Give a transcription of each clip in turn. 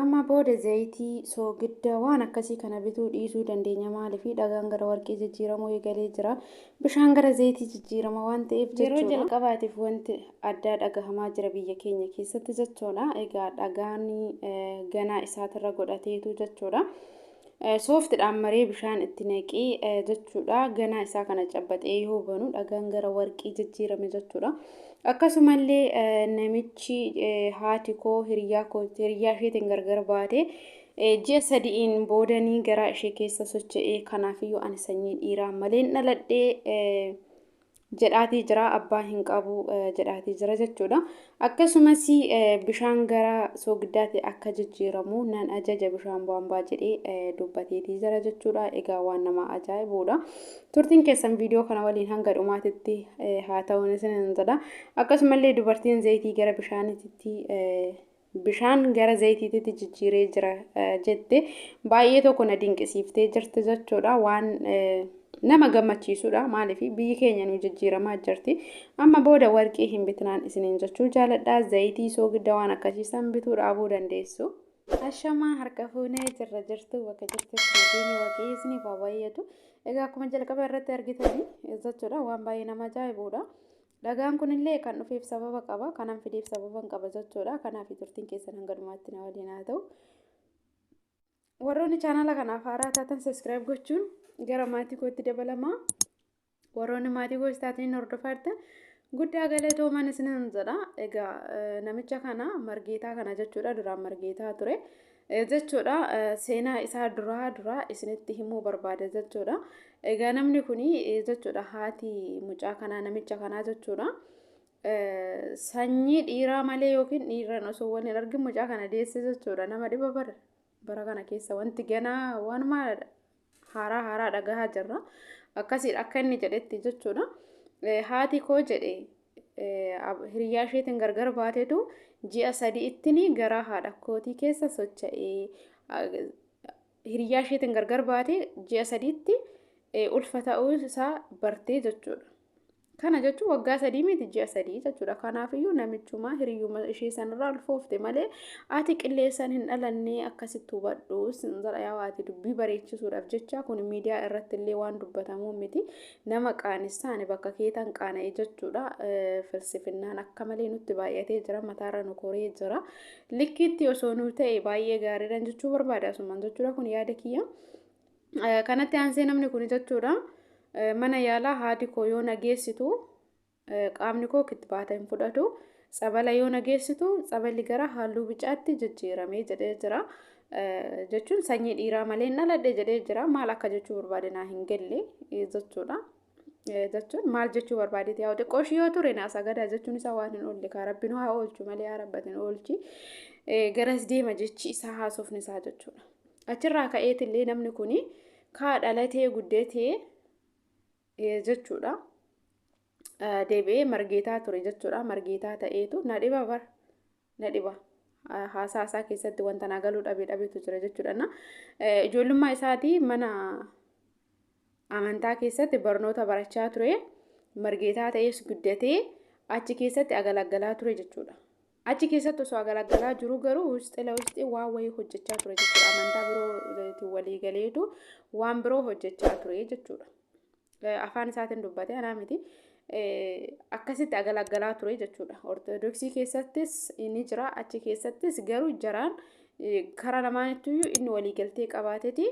Amma booda zayitii, soogidda waan akkasii kana bituu dhiisuu dandeenya. Maaliif dhagaan gara warqii jijjiiramuu eegalee jira. Bishaan gara zayitii jijjiirama waan ta'eef jechuudha. Yeroo jalqabaatiif wanti addaa dhagahamaa jira biyya keenya keessatti jechuudha. Egaa dhagaan ganaa isaatirra godhateetu jechuudha. Sooftidhaan maree bishaan itti naqee jechuudha. Ganaa isaa kana cabbaxee yoo banu dhagaan gara warqii jijjiirame jechuudha. Akkasumallee namichi haati koo hiriyaa koo hiriyaa isheetiin gargar baate ji'a sadi'iin boodanii garaa ishee keessa socho'ee, kanaafiyyuu ani sanyii dhiiraa maleen dhaladhee jedhaatii jira, abbaa hin qabu jedhaatii jira jechuudha. Akkasumas bishaan gara soogiddaatti akka jijjiiramu nan ajaja bishaan baambaa jedhee dubbateetii jira jechuudha. Egaa waan nama ajaa'ibudha. Turtiin keessan viidiyoo kana waliin hanga dhumaatitti haa ta'uun isin jedha. Akkasumallee dubartiin zayitii gara bishaaniitti, bishaan gara zayitiitti jijjiiree jira jette baay'ee tokko na dinqisiiftee jirti jechuudha. Waan nama gammachiisudha. Maaliif biyyi keenya nu jijjiiramaa jirti. Amma booda warqii hin bitnaan isiniin jechuu jaaladha. Zayitii, soogidda waan akkasiisan bituu dhaabuu dandeessu. Ashamaa, harka fuunee jirra, jirtu bakka jirtutti nageenya Waaqayyo isiniif haa baay'atu. Egaa akkuma jalqaba irratti argitanii jechuudha, waan baay'ee nama ajaa'ibudha. Dhagaan kunillee kan dhufeef sababa qaba. Kanan fideef sababa qaba jechuudha. Kanaaf turtiin keessan hanga dhumaatti na waliin haa ta'u. Warroonni chaanala kanaaf haaraa taatan subscribe gochuun gara maatii kootti dabalamaa. Warroonni maatii koo taatanii hordofaa jirtan guddaa galatooman isinin jedha. Egaa namicha kana, Margeetaa kana jechuudha. Duraan Margeetaa ture jechuudha. Seenaa isaa duraa duraa isinitti himuu barbaada jechuudha. Egaa namni kuni jechuudha, haati mucaa kanaa, namicha kanaa jechuudha, sanyii dhiiraa malee yookiin dhiiraan osoo wal hin argin mucaa kana deesse jechuudha. Nama dhiba, bara bara kana keessa wanti ganaa waanuma haaraa haaraa dhagahaa jirra. Akkasiidha akka inni jedhetti jechuudha. Haati koo jedhe hiriyaa isheetiin gargar baatetu ji'a 3 ittiin gara haadha kootii keessa socho'ee, hiriyaa isheetiin gargar baatee ji'a 3tti ulfa ta'uu isaa bartee jechuudha. Kana jechuun waggaa 3 miti, ji'a 3 jechuudha. Kanaafiyyuu namichuma hiriyyuma ishee sanarraa ulfoofte malee ati qilleensaan hin dhalannee, akkasitti hubadhu jedha. Yaa ati dubbii bareechisuudhaaf jecha kun miidiyaa irratti illee waan dubbatamuu miti. Nama qaanessaa, ani bakka keetan qaana'e jechuudha. Filsifinnaan akka malee nutti baay'atee jira. Mataarra nu koree jira. Likkiitti osoo nu ta'e baay'ee gaariidha jechuu barbaada asumaan jechuudha, kun yaada kiyya. Kanatti aansee namni kun jechuudha, mana yaalaa haati koo yoo na geessitu qaamni koo kittibaata hin fudhatu. Tsabala yoo na geessitu tsaballi gara halluu bicaatti jijjiiramee jedhee jira. Jechuun sanyii dhiiraa malee hin dhaladhe jedhee jira. Maal akka jechuu barbaade naa hin galle jechuudha. Jechuun maal jechuu barbaadeeti? Yaa xiqqoo ishii yoo ture naa sagadaa jechuun isaa waan hin oolle kaa, Rabbi nu haa oolchu malee, haa rabbatin oolchi. Garas deema jechi isaa, haasofni isaa jechuudha. Achirraa ka'eetillee namni kuni kaa dhalatee guddatee jechuudha. Deebi'ee Margeetaa ture jechuudha. Margeetaa ta'eetu na dhiba bara. Na dhiba. Haasaa isaa keessatti wanta naa galuu dhabe dhabetu jira jechuudha. Ijoollummaa isaatii mana amantaa keessatti barnoota barachaa ture. Margeetaa ta'ees guddatee achi keessatti agalaggalaa ture jechuudha. Achi keessatti osoo agalaggalaa jiru garuu wusti la wusti waan wayii hojjechaa ture jechuudha. Amantaa biroo walii galeetu waan biroo hojjechaa ture jechuudha. Afaan isaatiin dubbate, anaa miti. Akkasitti agalaggalaa ture jechuudha. Ortodoksii keessattis inni jira, achi keessattis garuu jaraan karaa lamaanittuyyuu inni waliigaltee qabaateeti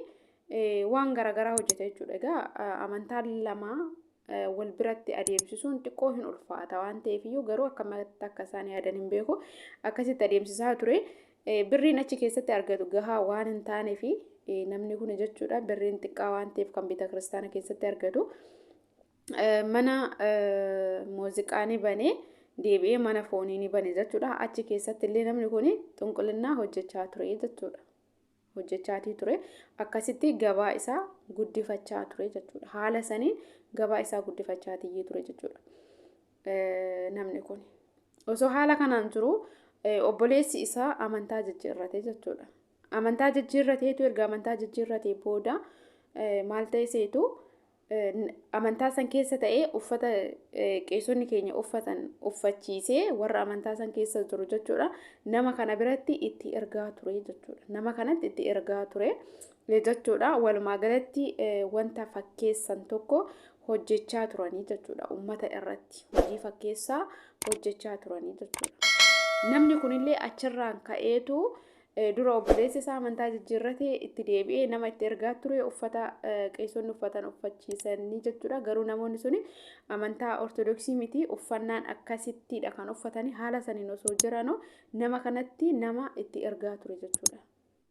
waan garaagaraa hojjeta jechuudha. Egaa amantaan lama wal biratti adeemsisuun xiqqoo hin ulfaata waan ta'eef iyyuu, garuu akkamatti akka isaan yaadan hin beeku. Akkasitti adeemsisaa ture. Birriin achi keessatti argatu gahaa waan hin taaneef namni kun jechuudha, birriin xiqqaa waan ta'eef kan beeta kiristaana keessatti argatu, mana muuziqaa ni banee, deebi'ee mana foonii ni bane jechuudha. Achi keessatti illee namni kun xunqulinnaa hojjechaa ture jechuudha. Hojjechaatii ture. Akkasitti gabaa isaa guddifachaa ture jechuudha. Haala saniin gabaa isaa guddifachaa ture jechuudha. Namni kun. Osoo haala kanaan jiru obboleessi isaa amantaa jijjiirrate jechuudha. Amantaa jijjiirrateetu, erga amantaa jijjiirratee booda maal ta'e seetu? Amantaa san keessa ta'ee uffata qeesonni keenya uffatan uffachiisee warra amantaa san keessa jiru jechuudha. Nama kana biratti itti ergaa ture jechuudha. Nama kanatti itti ergaa ture jechuudha. Walumaa galatti wanta fakkeessan tokko hojjechaa turanii jechuudha. Uummata irratti hojii fakkeessaa hojjechaa turanii jechuudha. Namni kunillee achirraan ka'eetu dura obboleessi isaa amantaa jijjiirratee itti deebi'ee nama itti ergaa ture, uffata qeessonni uffatan uffachiisanii jechuudha. Garuu namoonni suni amantaa Ortodoksii miti, uffannaan akkasittidha kan uffatanii. Haala saniin osoo jiranuu nama kanatti nama itti ergaa ture jechuudha.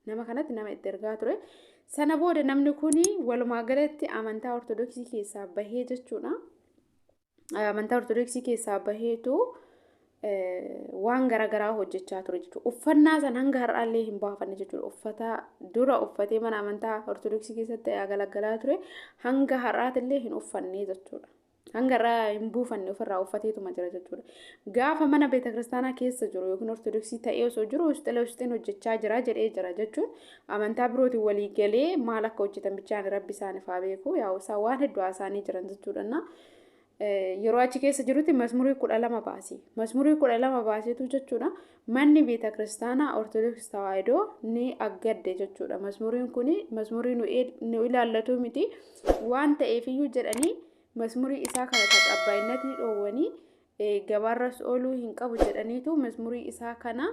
Nama kanatti nama itti ergaa ture. Sana booda namni kuni walumaa galatti amantaa Ortodoksii keessaa bahee jechuudha. Amantaa Ortodoksii keessaa baheetu waan garaagaraa hojjechaa ture jechuudha. Uffannaa sana hanga har'aallee hin baafanne jechuudha. Uffata dura uffatee mana amantaa Ortodoksii keessatti agalagalaa ture hanga har'aatillee hin uffanne jechuudha. Hanga har'aa hin buufanne, ofirraa uffateetuma jira jechuudha. Gaafa mana beetakiristaanaa keessa jiru yookiin Ortodoksii ta'ee osoo jiru wuxxila wuxxeen hojjechaa jira jedhee jira jechuun, amantaa birootiin walii galee maal akka hojjetan bichaan Rabbi isaaniif haa beeku. Yaa'u isaan waan hedduu haasa'anii jiran jechuudha. Yeroo achi keessa jirutti masmurii 12 baase. Masmurii 12 baasetu jechuudha. Manni beeta kiristaanaa Ortodoksii Tawaahidoo ni aggadde jechuudha. Masmuriin kun masmurii nu ilaallatu miti waan ta'eefiyyuu jedhanii masmurii isaa kana taqabbaayinnatii dhoowwanii, gabaarras ooluu hin qabu jedhaniitu masmurii isaa kana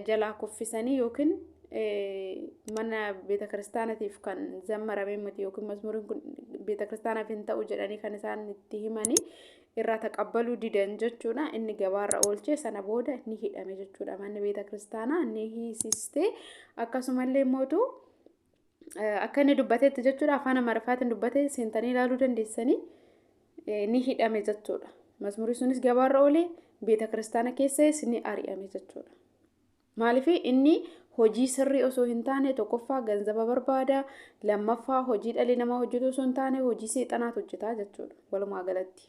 jalaa kuffisanii, yookiin mana beeta kiristaanatiif kan zammarame miti yookiin masmuriin kun beeta kiristaanaaf hin ta'u jedhanii kan isaan itti himanii irraa taqabbaluu didan jechuudha. Inni gabaarra oolchee sana booda ni hidhame jechuudha. Manni beeta kiristaanaa ni hiisiste. Akkasumallee mootu akka inni dubbatetti jechuudha, afaan Amaariffaatiin dubbate, seentanii ilaaluu dandeessanii, ni hidhame jechuudha. Masmurii sunis gabaarra oolee beeta kiristaana keessas ni ari'ame jechuudha. Maaliif? Inni hojii sirrii osoo hin taane, tokkoffaa ganzaba barbaada, lammaffaa hojii dhalli namaa hojjetu osoo hin taane hojii seexanaatu hojjetaa jechuudha walumaa galatti.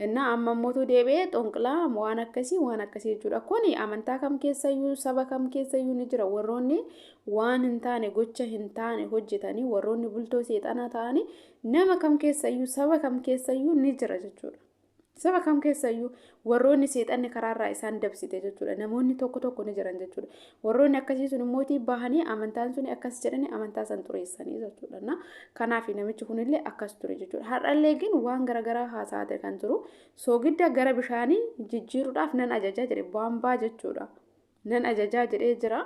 Innaa amma immoo deebi'ee xonqilaa waan akkasii waan akkasii jechuudha. Kuni amantaa kam keessayyuu, saba kam keessayyuu ni jira. Warroonni waan hin taane, gocha hin taane hojjetanii, warroonni bultoo seexanaa ta'anii nama kam keessayyuu, saba kam keessayyuu ni jira jechuudha. Saba kam keessayyuu warroonni seexanni karaarraa isaan dabsite jechuudha. Namoonni tokko tokko ni jiran jechuudha. Warroonni akkasii sun immoo bahanii amantaan suni akkas jedhanii amantaa san xureessanii jechuudha. Kanaaf namichi kunillee akkas ture jechuudha. Har'allee gin waan garaagaraa haasa'aa kan jiru soogidda gara bishaanii jijjiiruudhaaf nan ajajaa jedhe, baambaa jechuudha. Nan ajajaa jedhee jira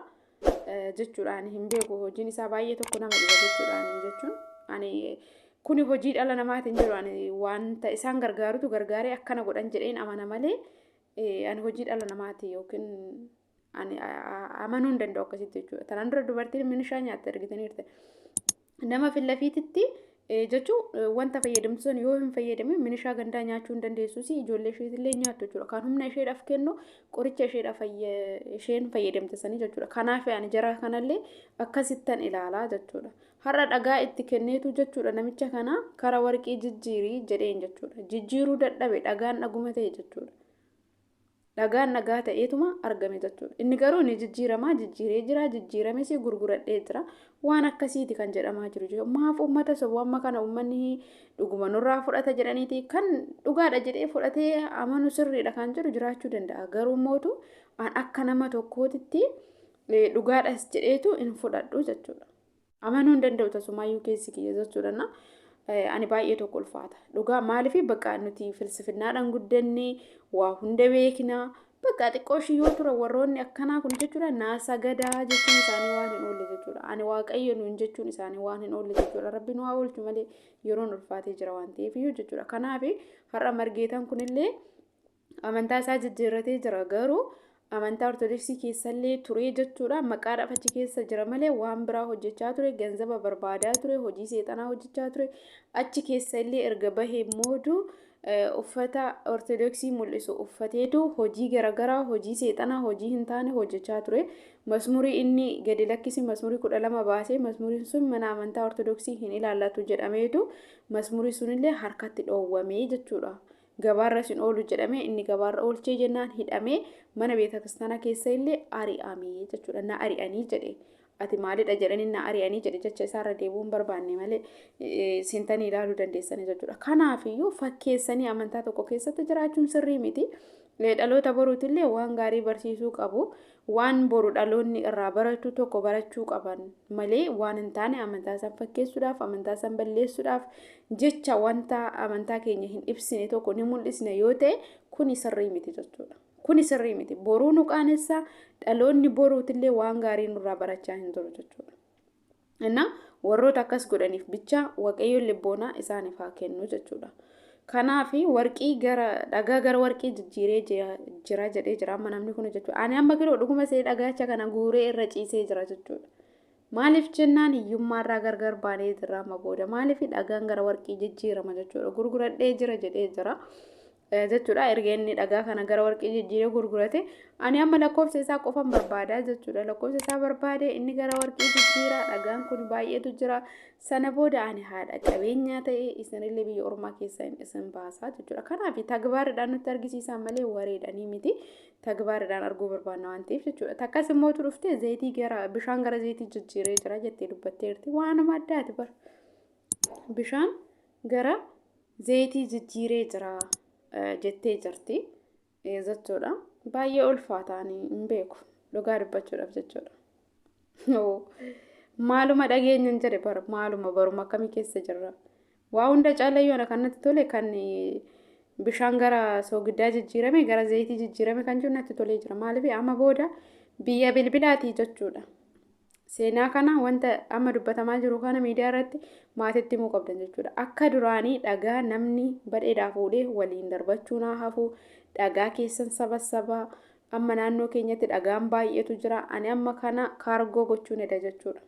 jechuudha. Ani hin beeku, hojiin isaa baay'ee tokko nama dhiba jechuudha. Jechuun ani kuni hojii dhala namaatiin jiru, ani wanta isaan gargaarutu gargaaree akkana godhan jedheen amana malee ani hojii dhala namaati yookiin ani amanuu hin danda'u akkasitti jechuudha. Tanaan dura dubartiin minishaa nyaatte argitaniirte. Nama fillafiititti jechuun wanta fayyadamtu sun yoo hin fayyadamin minishaa gandaa nyaachuu hin dandeessus, ijoollee isheetillee nyaattu jechuudha. Kan humna isheedhaaf kennu qoricha isheedhaaf isheen fayyadamte sanii jechuudha. Kanaaf ani jara kanallee akkasittan ilaalaa jechuudha. Har'a dhagaa itti kenneetu jechuudha, namicha kana kara warqii jijjiirii jedheen jechuudha. Jijjiiruu dadhabe, dhagaan dhaguma ta'e jechuudha. Dhagaan dhagaa ta'eetuma argame jechuudha. Inni garuu ni jijjiiramaa, jijjiiree jira, jijjiirames gurguradhee jira. Waan akkasiiti kan jedhamaa jiru. Maaf uummata sobu amma kana? Uummanni dhuguma nurraa fudhata jedhaniiti kan dhugaadha jedhee fudhatee amanu sirriidha kan jedhu jiraachuu danda'a. Garuu mootu an akka nama tokkootitti dhugaadhas jedheetu hin fudhadhu jechuudha. Amanuu hin danda'u tasumaayyuu keessi kiyya jechuudha. Ani baay'ee tokko ulfaata. Dhugaa maaliif? Bakka nuti filsifinnaadhaan guddanne waa hunda beekna. Bakka xiqqoo ishii yoo ture warroonni akkanaa kun jechuudha, naa sagadaa jechuun isaanii waan hin oolle jechuudha. Ani Waaqayyo nuun jechuun isaanii waan hin oolle jechuudha. Rabbi nu haa oolchu malee yeroon ulfaatee jira waan ta'eef iyyuu jechuudha. Kanaaf har'a Margeetaan kunillee amantaa isaa jijjiirratee jira, garuu amantaa Ortodoksii keessallee ture jechuudha. Maqaadhaaf achi keessa jira malee waan biraa hojjechaa ture, ganzaba barbaadaa ture, hojii seexanaa hojjechaa ture. Achi keessa illee erga bahee moodu uffata Ortodoksii mul'isu uffateetu hojii garaagaraa, hojii seexanaa, hojii hin taane hojjechaa ture. Masmurii inni gadi lakkisi masmurii 12 baasee, masmuriin sun mana amantaa Ortodoksii hin ilaallatu jedhameetu masmurii sunillee harkatti dhoowwamee jechuudha. Gabaarra isin oolu jedhamee inni gabaarra oolchee jennaan hidhamee mana beeta kiristaanaa keessa illee ari'amee jechuudha. Na ari'anii jedhe. Ati maalidha jedhanii na ari'anii jedhe jecha isaarra deebi'uu hin barbaanne malee seentanii ilaaluu dandeessanii jechuudha. Kanaafiyyuu fakkeessanii amantaa tokko keessatti jiraachuun sirrii miti. Dhaloota boruutillee waan gaarii barsiisuu qabu. Waan boru dhaloonni irraa baratu tokko barachuu qaban malee waan hin taane amantaa san fakkeessuudhaaf, amantaa san balleessuudhaaf jecha wanta amantaa keenya hin ibsine tokko ni mul'isne yoo ta'e kuni sirrii miti jechuudha. Kuni sirrii miti. Boruu nu qaanessa, dhaloonni boruutillee waan gaarii nurraa barachaa hin jiru jechuudha. Innaa warroota akkas godhaniif bicha Waaqayyoon libboonaa isaaniif haa kennu jechuudha. Kanaaf warqii gara dhagaa gara warqii jijjiiree jira jedhee jira amma namni kun jechuudha. Ani amma kiroo dhuguma see dhagaacha kana guuree irra ciisee jira jechuudha. Maaliif jennaan hiyyummaarraa gargar baanee jirra amma booda. Maaliif dhagaan gara warqii jijjiirama jechuudha. Gurguradhee jira jedhee jira jechuudha. Erga inni dhagaa kana gara warqii jijjiiree gurgurate ani amma lakkoofsa isaa qofan barbaadaa jechuudha. Lakkoofsa isaa barbaade inni gara warqii jijjiira, dhagaan kun baay'eetu jira. Sana booda ani haadha qabeenyaa ta'e isinillee biyya ormaa keessaa isin baasaa jechuudha. Kanaaf tagbaariidhaan nutti argisiisan malee wareedhanii miti. Tagbaariidhaan arguu barbaanna waan ta'eef jechuudha. Takkas immoo dhuftee zayitii gara bishaan gara zayitii jijjiiree jira jettee dubbatteerti. Waanuma addaati bara. Bishaan gara zayitii jijjiiree jira jettee jirti jechuudha. Baay'ee ulfaataan hin beeku dhugaa dubbachuudhaaf jechuudha. Maaluma dhageenya hin jedhe bara maaluma baruma akkamii keessa jirra. Waa hunda caalayyuu ana kan natti tole kan bishaan gara soogiddaa jijjiirame gara zayitii jijjiirame kan jiru natti tolee jira. Maaliif amma booda biyya bilbilaatii jechuudha. Seenaa kana wanta amma dubbatamaa jiru kana miidiyaa irratti maatitti himuu qabdan jechuudha. Akka duraanii dhagaa namni badheedhaa fuudhee waliin darbachuu naa hafu, dhagaa keessan saba saba amma naannoo keenyatti dhagaan baay'eetu jira. Ani amma kana kaargoo gochuun eda jechuudha.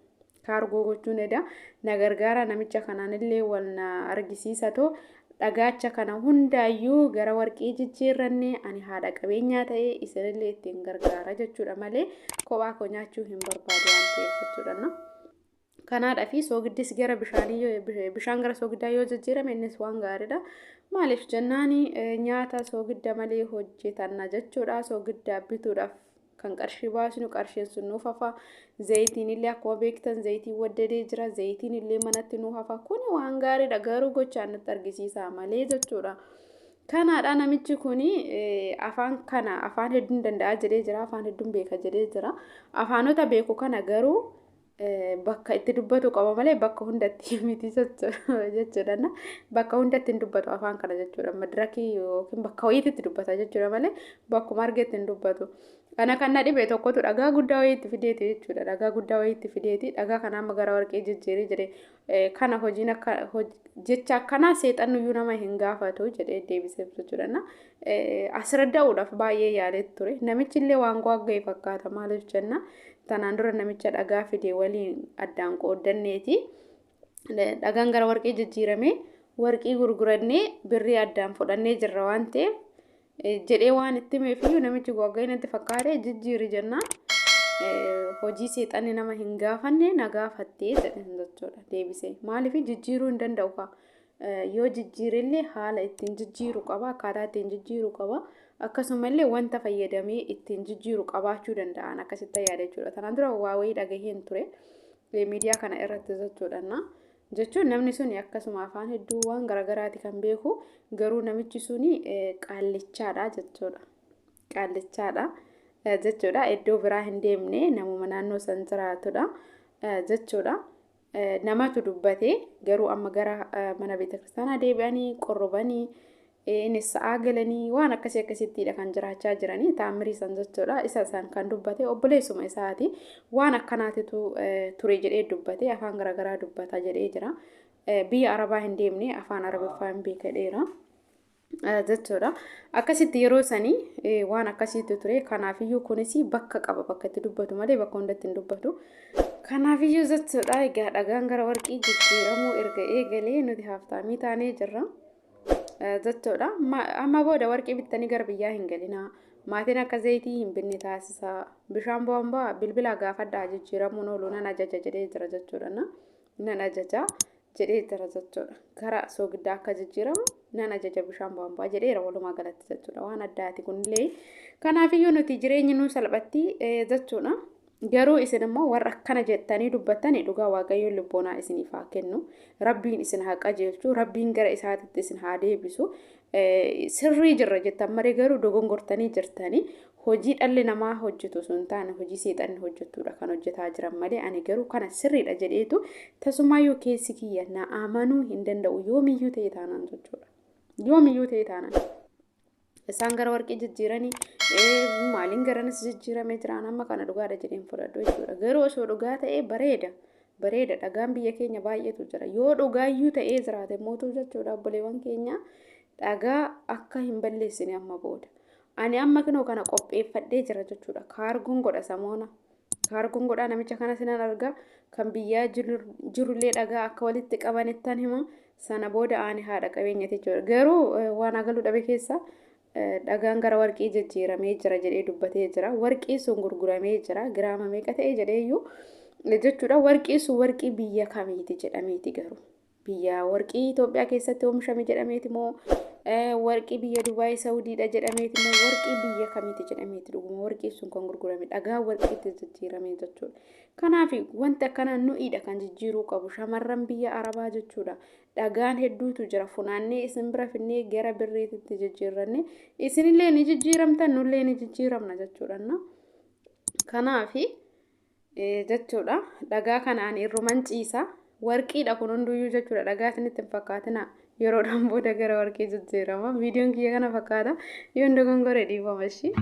Kaargoo gochuun eda na gargaara namicha kanaanillee wal na argisiisa too dhagaacha kana hundaayyuu gara warqii jijjiirranne ani haadha qabeenyaa ta'ee isinillee ittiin gargaara jechuudha malee kophaa koo nyaachuu hin barbaadu waan ta'eef jechuudha. Kanaadhaa fi soogiddis gara bishaanii bishaan gara soogiddaa yoo jijjiirame innis waan gaariidha. Maaliif jennaan nyaata soogidda malee hojjetanna jechuudha. Soogidda bituudhaaf kan qarshii baasnu qarshiin sun nuuf hafa. Zayitiin illee akkuma beektan zayitiin waddadee jira. Zayitiin illee manatti nuuf hafa. Kun waan gaariidha garuu gochaan nutti argisiisa malee jechuudha. Kanaadha namichi kun afaan kana afaan hedduun danda'a jedhee jira. Afaan hedduun beeka jedhee jira. Afaanota beeku kana garuu bakka itti dubbatu qaba malee bakka hundatti miti jechuudha. Bakka hundatti hin dubbatu afaan kana jechuudha. Madirakii yookiin bakka wayiitti dubbata jechuudha malee bakkuma argetti hin dubbatu. Kana kan na dhibe tokkotu dhagaa guddaa wayiitti fideeti jechuudha. Dhagaa guddaa wayiitti fideeti. Dhagaa kana amma gara warqee jijjiiree jedhee kana hojiin akka jecha akkanaa seexannuyyuu nama hin gaafatu jedhee deebiseef jechuudha. Asirra baay'ee yaalee ture. Namichi illee waan gwagga'e fakkaata maaliif jenna. Tanaan dura namicha dhagaa fide waliin addaan qooddanneeti. Dhagaan gara warqee jijjiirame warqii gurgurannee birrii addaan fudhannee jirra waan ta'eef jedhee waan itti himeefiyyuu namichi gwagga'e natti fakkaate jijjiiri jennaan hojii seexanni nama hin gaafanne na gaafattee jedhan jechuudha deebisee. Maaliif jijjiiruu hin danda'u kaa. Yoo jijjiirillee haala ittiin jijjiiru qaba, akkaataa ittiin jijjiiru qaba. Akkasumallee wanta fayyadamee ittiin jijjiiru qabaachuu danda'an akkasitti yaada jechuudha. Tanaan dura waa wayii dhagaheen ture miidiyaa kana irratti jechuudha. Jechuun namni suni akkasuma afaan hedduu waan garagaraati kan beeku garuu namichi suni qaallichaadha jechuudha. Qaallichaadha jechuudha. Iddoo biraa hin deemne namuma naannoo san jiraatudha jechuudha. Namatu dubbate garuu amma gara mana beetakiristaanaa deebi'anii qorrobanii innis sa'aa galanii waan akkasii akkasittiidha kan jiraachaa jiranii taamirii san jechuudha. Isa san kan dubbate obboleessuma isaati. Waan akkanaatitu ture jedhee dubbate afaan garaagaraa dubbata jedhee jira. Biyya Arabaa hin deemne afaan Arabiffaa hin beekadheera jechuudha. Akkasitti yeroo sanii waan akkasiitu ture. Kanaafiyyuu kunis bakka qaba bakka itti dubbatu malee bakka hundatti hin dubbatu. Kanaafiyyuu jechuudha egaa dhagaan gara warqii jijjiiramuu erga eegalee nuti haaftaamii taanee jirra jechuudha. Amma booda warqii bittanii gara biyyaa hin galinaa. Maatiin akka zayitii hin binne taasisaa. Bishaan boombaa bilbila gaafadhaa jijjiiramuun oolu nan ajaja jedhee jira jechuudha. Nan ajaja jedhee jira jechuudha. Gara soogiddaa akka jijjiiramu Nan ajaja bishaan baambaa jedheera walumaa galatti jechuudha. Waan addaati kunillee. Kanaafiyyuu nuti jireenyi nuu salphatti jechuudha. Garuu isin immoo warra akkana jettanii dubbattanii dhugaa Waaqayyoon lubboonaa isiniif haa kennu. Rabbiin isin haa qajeelchu. Rabbiin gara isaatitti isin haa deebisu. Sirrii jirra jettan malee garuu dogongortanii jirtanii. Hojii dhalli namaa hojjetu osoo hin taane hojii seexanni hojjettudha kan hojjetaa jiran malee ani garuu kana sirriidha jedheetu tasumaayyuu keessi kiyya na amanuu hin danda'u yoomiyyuu ta'e taanaan jechuudha. Yoomiyyuu ta'e taanaan. Isaan gara warqii jijjiiranii maaliin garanas jijjiiramee jiraan amma kana dhugaadha jedheen fudhadhu jechuudha. Garuu osoo dhugaa ta'ee bareeda. Bareeda dhagaan biyya keenya baay'eetu jira. Yoo dhugaayyuu ta'ee jiraate mootuu jechuudha obboleewwan keenya dhagaa akka hin balleessine amma booda. Ani amma kinoo kana qopheeffadhee jira jechuudha. Kaargoon godha samoona. Kaargoon godhaa namicha kana sinan arga. Kan biyyaa jirullee dhagaa akka walitti qabanittan hima. Sana booda ani haadha qabeenyati jechuudha. Garuu waan agaluu dhabe keessa dhagaan gara warqii jijjiiramee jira jedhee dubbatee jira. Warqii sun gurguramee jira. Giraama meeqa ta'e jedheeyyuu jechuudha. Warqii sun warqii biyya kamiiti jedhameeti garuu. Biyya warqii Itoophiyaa keessatti oomishame jedhameeti moo warqii biyya Dubaay Saudiidha jedhameeti moo warqii biyya kamiiti jedhameeti dhuguma warqii sun kan gurgurame dhagaa warqiitti jijjiirame jechuudha. Kanaaf wanti akkanaa nu'iidha kan jijjiiruu qabu shamarran biyya Arabaa jechuudha. Dhagaan hedduutu jira funaannee isin bira finnee gara birriititti jijjiirranne isinillee ni jijjiiramtan nullee ni jijjiiramna jechuudha. Kanaaf jechuudha dhagaa kanaan irruman ciisa. Warqiidha kun hunduyyuu jechuudha. Dhagaa isinitti hin fakkaatina. Yeroodhaan booda gara warqii jijjiirama. Viidiyoon kiyya kana fakkaata. Yoon dogongore dhiifama ishii.